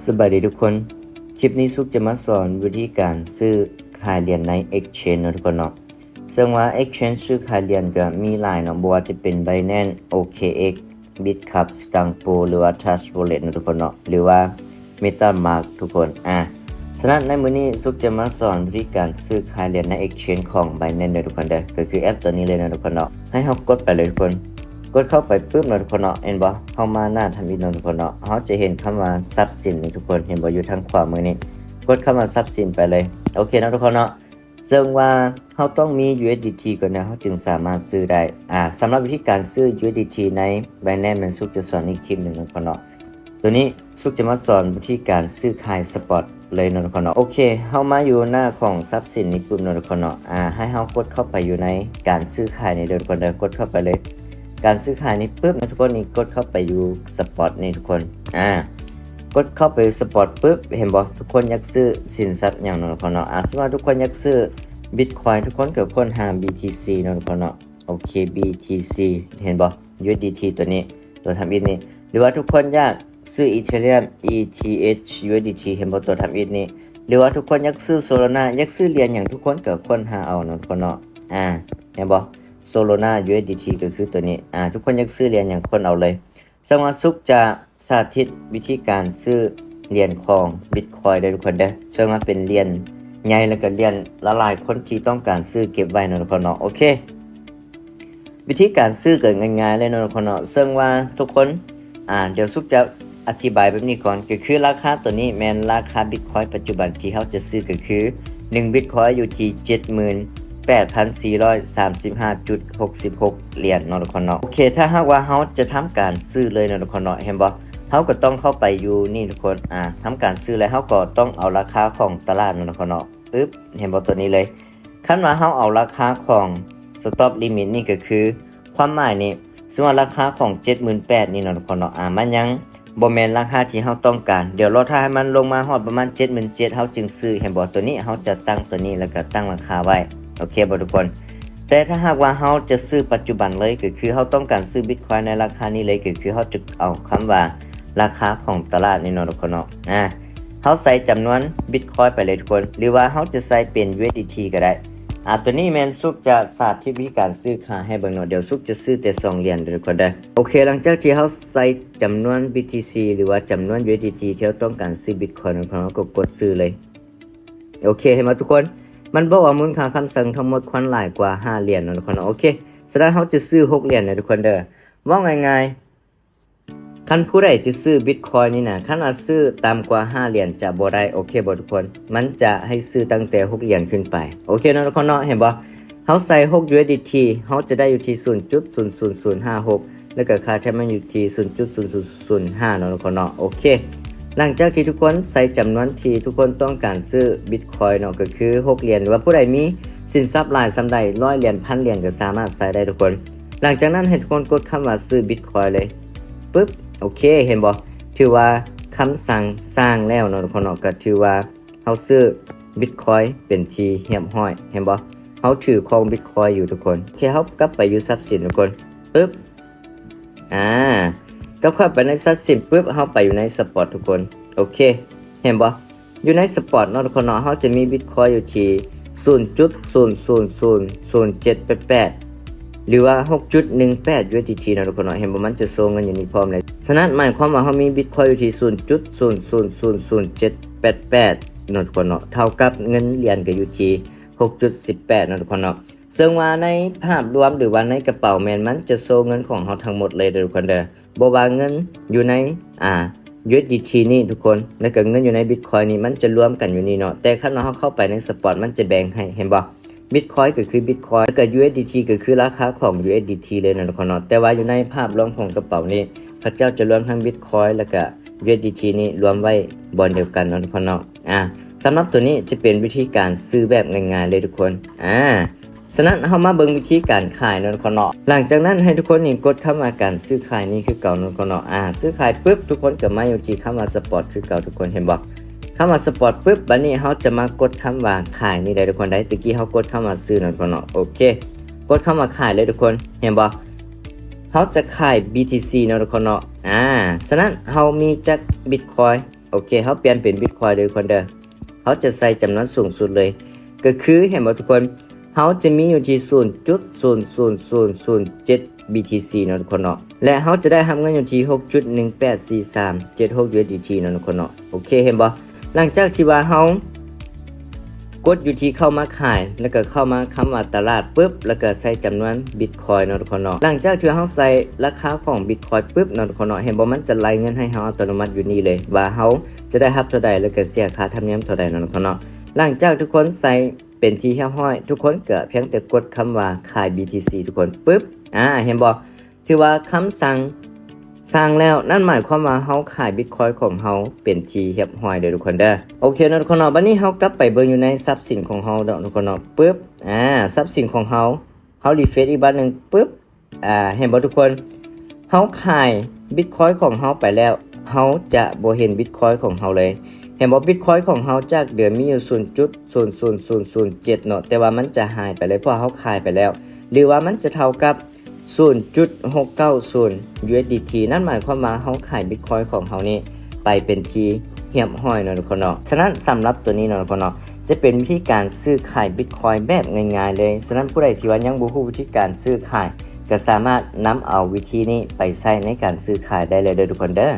ສະບາຍດີທຸກຄົນ, ຄລິບນີ້ສຸກຈະມາສອນວິທີການຊື້ຂາຍຫຼຽນໃນ Exchange ເນາະທຸກຄົນເນາະ. ເຊິ່ງວ່າ Exchange ຊື້ຂາຍຫຼຽນກໍມີຫຼາຍເນາະ, ບໍ່ວ່າຈະເປັນ Binance, OKX, Bitkub, Stablo ຫຼືວ່າ Trust Wallet ເນາະທຸກຄົນເນາະ, ຫຼືວ່າ MetaMask ທຸກຄົນ. ອາ ສະນັ້ນໃນມື້ນີ້ສຸກຈະມາສອນວິທີການຊື້ຂາຍຫຼຽນໃນ Exchange ຂອງ Binance ເດີທຸກຄົນເດີ, ກໍຄືແອັບຕົວນີ້ເລີຍເນາະທຸກຄົນເນາະ. ໃຫ້ເຮົາກົດໄປເລີຍທຸກຄົນ. ກົດເຂົ້າໄປປຶບເນາະທຸກຄົນເນາະ, ເຫັນບໍ່? ເຮົາມາໜ້າທຳອິດເນາະທຸກຄົນເນາະ, ເຮົາຈະເຫັນຄຳວ່າຊັບສິນນີ້ທຸກຄົນ, ເຫັນບໍ່? ຢູ່ທາງຂວາມືນີ້, ກົດຄຳວ່າຊັບສິນໄປເລີຍ. ໂອເຄເນາະທຸກຄົນເນາະ, ເຊິ່ງວ່າເຮົາຕ້ອງມີ USDT ກ່ອນນະ, ເຮົາຈຶ່ງສາມາດຊື້ໄດ້. ອາ ສຳລັບວິທີການຊື້ USDT ໃນ Binance ແມ່ນສຸກຈະສອນອີກຄລິບໜຶ່ງເນາະທຸກຄົນເນາະ. ຕົວນີ້ສຸກຈະມາສອນວິທີການຊື້ຂາຍ Spot ເລີຍເນາະທຸກຄົນເນາະ. ໂອເຄ, ເຮົາມາຢູ່ໜ້າຂອງຊັບສິນນີ້ປຶບເນາະທຸກຄົນເນາະ. ອາ ໃຫ້ເຮົາກົດເຂົ້າໄປຢູ່ໃນການຊື້ຂາຍນີ້ເດີທຸກຄົນເດີ, ກົດເຂົ້າໄປເລີຍ. ການຊື້ຂາຍນີ້ປຶບເນາະທຸກຄົນ, ນີ້ກົດເຂົ້າໄປຢູ່ Spot ນີ້ທຸກຄົນ. ອາ ກົດເຂົ້າໄປ Spot ປຶບ, ເຫັນບໍ່? ທຸກຄົນຢາກຊື້ສິນຊັບຫຍັງເນາະທຸກຄົນເນາະ. ອາ ສົມມຸດວ່າທຸກຄົນຢາກຊື້ Bitcoin, ທຸກຄົນກໍຄົ້ນຫາ BTC ເນາະທຸກຄົນເນາະ. ໂອເຄ BTC ເຫັນບໍ່? USDT ຕົວນີ້, ຕົວທຳອິດນີ້. ຫຼືວ່າທຸກຄົນຢາກຊື້ Ethereum, ETH, USDT ເຫັນບໍ່? ຕົວທຳອິດນີ້. ຫຼືວ່າທຸກຄົນຢາກຊື້ Solana, ຢາກຊື້ຫຼຽນຫຍັງ, ທຸກຄົນກໍຄົ້ນຫາເອົາເນາະທຸກຄົນເນາະ. ອາ ເຫັນບໍ່? Solana, USDT ກໍຄືຕົວນີ້. ອາ ທຸກຄົນຢາກຊື້ຫຼຽນຫຍັງ, ຄົ້ນເອົາເລີຍ. ເຊິ່ງວ່າສຸກຈະສາທິດວິທີການຊື້ຫຼຽນຂອງ Bitcoin ເດີທຸກຄົນເດີ, ເຊິ່ງວ່າເປັນຫຼຽນໃຫຍ່ ແລ້ວກໍຫຼຽນຫຼາຍໆຄົນທີ່ຕ້ອງການຊື້ເກັບໄວ້ເນາະທຸກຄົນເນາະ. ໂອເຄ, ວິທີການຊື້ກໍງ່າຍໆເລີຍເນາະທຸກຄົນເນາະ. ເຊິ່ງວ່າທຸກຄົນ, ອາ ດຽວສຸກຈະອະທິບາຍແບບນີ້ກ່ອນ, ກໍຄືລາຄາຕົວນີ້ແມ່ນລາຄາ Bitcoin ປັດຈຸບັນທີ່ເຮົາຈະຊື້ ກໍຄືໜຶ່ງ Bitcoin ຢູ່ທີ່ເຈັດໝື່ນ ແປດພັນສີ່ຮ້ອຍສາມສິບຫ້າຈຸດຫົກສິບຫົກຫຼຽນເນາະທຸກຄົນເນາະ. ໂອເຄ, ຖ້າຫາກວ່າເຮົາຈະທຳການຊື້ເລີຍເນາະທຸກຄົນເນາະ, ເຫັນບໍ່? ເຮົາກໍຕ້ອງເຂົ້າໄປຢູ່ນີ້ທຸກຄົນ. ອາ ທຳການຊື້ແລ້ວ ເຮົາກໍຕ້ອງເອົາລາຄາຂອງຕະຫຼາດເນາະທຸກຄົນເນາະ. ອຶບ ເຫັນບໍ່? ຕົວນີ້ເລີຍ. ຄັນວ່າເຮົາເອົາລາຄາຂອງ Stop Limit ນີ້ ກໍຄືຄວາມໝາຍນີ້, ສົມມຸດວ່າລາຄາຂອງເຈັດໝື່ນແປດນີ້ເນາະທຸກຄົນເນາະ, ອາ ມັນຍັງ ບໍ່ແມ່ນລາຄາທີ່ເຮົາຕ້ອງການ. ດຽວລໍຖ້າໃຫ້ມັນລົງມາຮອດປະມານເຈັດໝື່ນເຈັດ ເຮົາຈຶ່ງຊື້, ເຫັນບໍ່? ຕົວນີ້ເຮົາຈະຕັ້ງຕົວນີ້ ແລ້ວກໍຕັ້ງລາຄາໄວ້. ໂອເຄບໍ່ທຸກຄົນ? ແຕ່ຖ້າຫາກວ່າເຮົາຈະຊື້ປັດຈຸບັນເລີຍ, ກໍຄືເຮົາຕ້ອງການຊື້ Bitcoin ໃນລາຄານີ້ເລີຍ, ກໍຄືເຮົາຈະເອົາຄຳວ່າລາຄາຂອງຕະຫຼາດນີ້ເນາະທຸກຄົນເນາະ. ອາ ເຮົາໃສ່ຈຳນວນ Bitcoin ໄປເລີຍທຸກຄົນ, ຫຼືວ່າເຮົາຈະໃສ່ເປັນ USDT ກໍໄດ້. ອາ ຕົວນີ້ແມ່ນສຸກຈະສາທິດວິທີການຊື້ຂາຍໃຫ້ເບິ່ງເນາະ. ດຽວສຸກຈະຊື້ແຕ່ສອງຫຼຽນເດີທຸກຄົນເດີ. ໂອເຄ, ຫຼັງຈາກທີ່ເຮົາໃສ່ ຈຳນວນ BTC ຫຼືວ່າຈຳນວນ USDT ທີ່ເຮົາຕ້ອງການຊື້ Bitcoin ຂອງເຮົາ ກໍກົດຊື້ເລີຍ. ໂອເຄ, ເຫັນບໍ່ທຸກຄົນ? ມັນບອກວ່າມູນຄ່າຄຳສັ່ງທັງໝົດຄວນຫຼາຍກວ່າຫ້າຫຼຽນເນາະທຸກຄົນເນາະ. ໂອເຄ, ສະນັ້ນເຮົາຈະຊື້ຫົກຫຼຽນເນາະທຸກຄົນເດີ. ເວົ້າງ່າຍໆ, ຄັນຜູ້ໃດຈະຊື້ Bitcoin ນີ້ນະ, ຄັນວ່າຊື້ຕ່ຳກວ່າຫ້າຫຼຽນຈະບໍ່ໄດ້, ໂອເຄບໍ່ທຸກຄົນ? ມັນຈະໃຫ້ຊື້ຕັ້ງແຕ່ຫົກຫຼຽນຂຶ້ນໄປ. ໂອເຄເນາະທຸກຄົນເນາະ, ເຫັນບໍ່? ເຮົາໃສ່ຫົກ USDT ເຮົາຈະໄດ້ຢູ່ທີ່ສູນຈຸດສູນສູນສູນຫ້າຫົກ ແລ້ວກໍຄ່າແທັກມັນຢູ່ທີ່ສູນຈຸດສູນສູນສູນຫ້າເນາະທຸກຄົນເນາະ. ໂອເຄ, ຫຼັງຈາກທີ່ທຸກຄົນໃສ່ຈຳນວນທີ່ທຸກຄົນຕ້ອງການຊື້ Bitcoin ເນາະ, ກໍຄືຫົກຫຼຽນ, ຫຼືວ່າຜູ້ໃດມີສິນຊັບຫຼາຍສ່ຳໃດ, ຮ້ອຍຫຼຽນ, ພັນຫຼຽນ ກໍສາມາດໃສ່ໄດ້ທຸກຄົນ. ຫຼັງຈາກນັ້ນໃຫ້ທຸກຄົນກົດຄຳວ່າຊື້ Bitcoin ເລີຍ. ປຶບ, ໂອເຄ, ເຫັນບໍ່? ຖືວ່າຄຳສັ່ງສ້າງແລ້ວເນາະທຸກຄົນເນາະ, ກໍຖືວ່າ ເຮົາຊື້ Bitcoin ເປັນທີ່ຮຽບຮ້ອຍ, ເຫັນບໍ່? ເຮົາຖືຄອງ Bitcoin ຢູ່ທຸກຄົນ. ໂອເຄ, ເຮົາກັບໄປຢູ່ຊັບສິນທຸກຄົນ. ປຶບ, ອາ, ກັບເຂົ້າໄປໃນຊັບສິນປຶບ, ເຮົາໄປຢູ່ໃນ Spot ທຸກຄົນ. ໂອເຄ, ເຫັນບໍ່? ຢູ່ໃນ Spot ເນາະທຸກຄົນເນາະ, ເຮົາຈະມີ Bitcoin ຢູ່ທີ່ສູນຈຸດສູນສູນສູນສູນເຈັດແປດແປດ ຫຼືວ່າຫົກຈຸດໜຶ່ງແປດ USDT ເນາະທຸກຄົນເນາະ. ເຫັນບໍ່? ມັນຈະໂຊເງິນຢູ່ນີ້ພ້ອມເລີຍ. ສະນັ້ນໝາຍຄວາມວ່າເຮົາມີ Bitcoin ຢູ່ທີ່ສູນຈຸດສູນສູນສູນເຈັດແປດແປດເນາະທຸກຄົນເນາະ, ເທົ່າກັບເງິນຫຼຽນກໍຢູ່ທີ່ຫົກຈຸດສິບແປດເນາະທຸກຄົນເນາະ. ເຊິ່ງວ່າໃນພາບລວມ ຫຼືວ່າໃນກະເປົາແມ່ນມັນຈະໂຊເງິນຂອງເຮົາທັງໝົດເລີຍເດີທຸກຄົນເດີ. ບໍ່ວ່າເງິນຢູ່ໃນ ອາ USDT ນີ້ທຸກຄົນ ແລ້ວກໍເງິນຢູ່ໃນ Bitcoin ນີ້ ມັນຈະລວມກັນຢູ່ນີ້ເນາະ, ແຕ່ຄັນວ່າເຮົາເຂົ້າໄປໃນ Spot ມັນຈະແບ່ງໃຫ້, ເຫັນບໍ່? Bitcoin ກໍຄື Bitcoin ແລ້ວກໍ USDT ກໍຄືລາຄາຂອງ USDT ເລີຍເນາະທຸກຄົນເນາະ. ແຕ່ວ່າຢູ່ໃນພາບລວມຂອງກະເປົານີ້ ເຂົາເຈົ້າຈະລວມທັງ Bitcoin ແລ້ວກໍ USDT ນີ້ລວມໄວ້ບ່ອນດຽວກັນເນາະທຸກຄົນເນາະ. ອາ ສຳລັບຕົວນີ້ຈະເປັນວິທີການຊື້ແບບງ່າຍໆເລີຍທຸກຄົນ. ອາ ສະນັ້ນເຮົາມາເບິ່ງວິທີການຂາຍເນາະທຸກຄົນເນາະ. ຫຼັງຈາກນັ້ນໃຫ້ທຸກຄົນນີ້ກົດຄຳວ່າການຊື້ຂາຍນີ້ຄືເກົ່າເນາະທຸກຄົນເນາະ. ອາ ຊື້ຂາຍປຶບ ທຸກຄົນກໍມາຢູ່ທີ່ຄຳວ່າ Spot ຄືເກົ່າທຸກຄົນ, ເຫັນບໍ່? ຄຳວ່າ Spot ປຶບ, ບາດນີ້ເຮົາຈະມາກົດຄຳວ່າຂາຍນີ້ໄດ້ທຸກຄົນໄດ້. ຕະກີ້ເຮົາກົດຄຳວ່າຊື້ເນາະທຸກຄົນເນາະ. ໂອເຄ, ກົດຄຳວ່າຂາຍເລີຍທຸກຄົນ, ເຫັນບໍ່? ເຮົາຈະຂາຍ BTC ເນາະທຸກຄົນເນາະ. ອາ ສະນັ້ນເຮົາມີຈັກ Bitcoin ໂອເຄ ເຮົາປ່ຽນເປັນ Bitcoin ເດີທຸກຄົນເດີ. ເຮົາຈະໃສ່ຈຳນວນສູງສຸດເລີຍ ກໍຄືເຫັນບໍ່ທຸກຄົນ ເຮົາຈະມີຢູ່ທີ່ສູນຈຸດສູນສູນສູນເຈັດ BTC ເນາະທຸກຄົນເນາະ ແລະ ເຮົາຈະໄດ້ຮັບເງິນຢູ່ທີ່ ຫົກຈຸດໜຶ່ງແປດສີ່ສາມເຈັດຫົກ USDT ເນາະທຸກຄົນເນາະ. ໂອເຄ ເຫັນບໍ່ ຫຼັງຈາກທີ່ວ່າເຮົາກົດຢູ່ທີ່ເຂົ້າມາຂາຍ ແລ້ວກໍເຂົ້າມາຄຳວ່າຕະຫຼາດປຶບ ແລ້ວກໍໃສ່ຈຳນວນ Bitcoin ເນາະທຸກຄົນເນາະ. ຫຼັງຈາກທີ່ເຮົາໃສ່ລາຄາຂອງ Bitcoin ປຶບເນາະທຸກຄົນເນາະ ເຫັນບໍ່ ມັນຈະໄລ່ເງິນໃຫ້ເຮົາອັດຕະໂນມັດຢູ່ນີ້ເລີຍ ວ່າເຮົາຈະໄດ້ຮັບເທົ່າໃດ ແລ້ວກໍເສຍຄ່າທຳນຽມເທົ່າໃດເນາະທຸກຄົນເນາະ. ຫຼັງຈາກທຸກຄົນໃສ່ ເປັນທີ່ຮຽບຮ້ອຍ ທຸກຄົນກໍພຽງແຕ່ກົດຄຳວ່າຂາຍ BTC ທຸກຄົນ ປຶບ ອາ ເຫັນບໍ່ ຖືວ່າຄຳສັ່ງສ້າງແລ້ວ ນັ້ນໝາຍຄວາມວ່າເຮົາຂາຍ Bitcoin ຂອງເຮົາເປັນທີ່ຮຽບຮ້ອຍເດີທຸກຄົນເດີ. ໂອເຄເນາະທຸກຄົນເນາະ ບັດນີ້ເຮົາກັບໄປເບິ່ງຢູ່ໃນຊັບສິນຂອງເຮົາເນາະທຸກຄົນເນາະ ປຶບ ອາ ຊັບສິນຂອງເຮົາ ເຮົາ refresh ອີກບາດໜຶ່ງ ປຶບ ອາ ເຫັນບໍ່ທຸກຄົນ ເຮົາຂາຍ Bitcoin ຂອງເຮົາໄປແລ້ວ ເຮົາຈະບໍ່ເຫັນ Bitcoin ຂອງເຮົາເລີຍ. ເຫັນບໍ່ Bitcoin ຂອງເຮົາຈາກເດີມມີຢູ່ສູນຈຸດສູນສູນສູນເຈັດເນາະ ແຕ່ວ່າມັນຈະຫາຍໄປເລີຍ ເພາະເຮົາຂາຍໄປແລ້ວ ຫຼືວ່າມັນຈະເທົ່າກັບສູນຈຸດຫົກເກົ້າສູນ USDT ນັ້ນໝາຍຄວາມວ່າເຮົາຂາຍ Bitcoin ຂອງເຮົານີ້ໄປເປັນທີ່ຮຽບຮ້ອຍເນາະທຸກຄົນເນາະ. ສະນັ້ນສຳລັບຕົວນີ້ເນາະທຸກຄົນເນາະ ຈະເປັນວິທີການຊື້ຂາຍ Bitcoin ແບບງ່າຍໆເລີຍ. ສະນັ້ນຜູ້ໃດທີ່ວ່າຍັງບໍ່ຮູ້ວິທີການຊື້ຂາຍ ກໍສາມາດນຳເອົາວິທີນີ້ໄປໃຊ້ໃນການຊື້ຂາຍໄດ້ເລີຍເດີທຸກຄົນເດີ.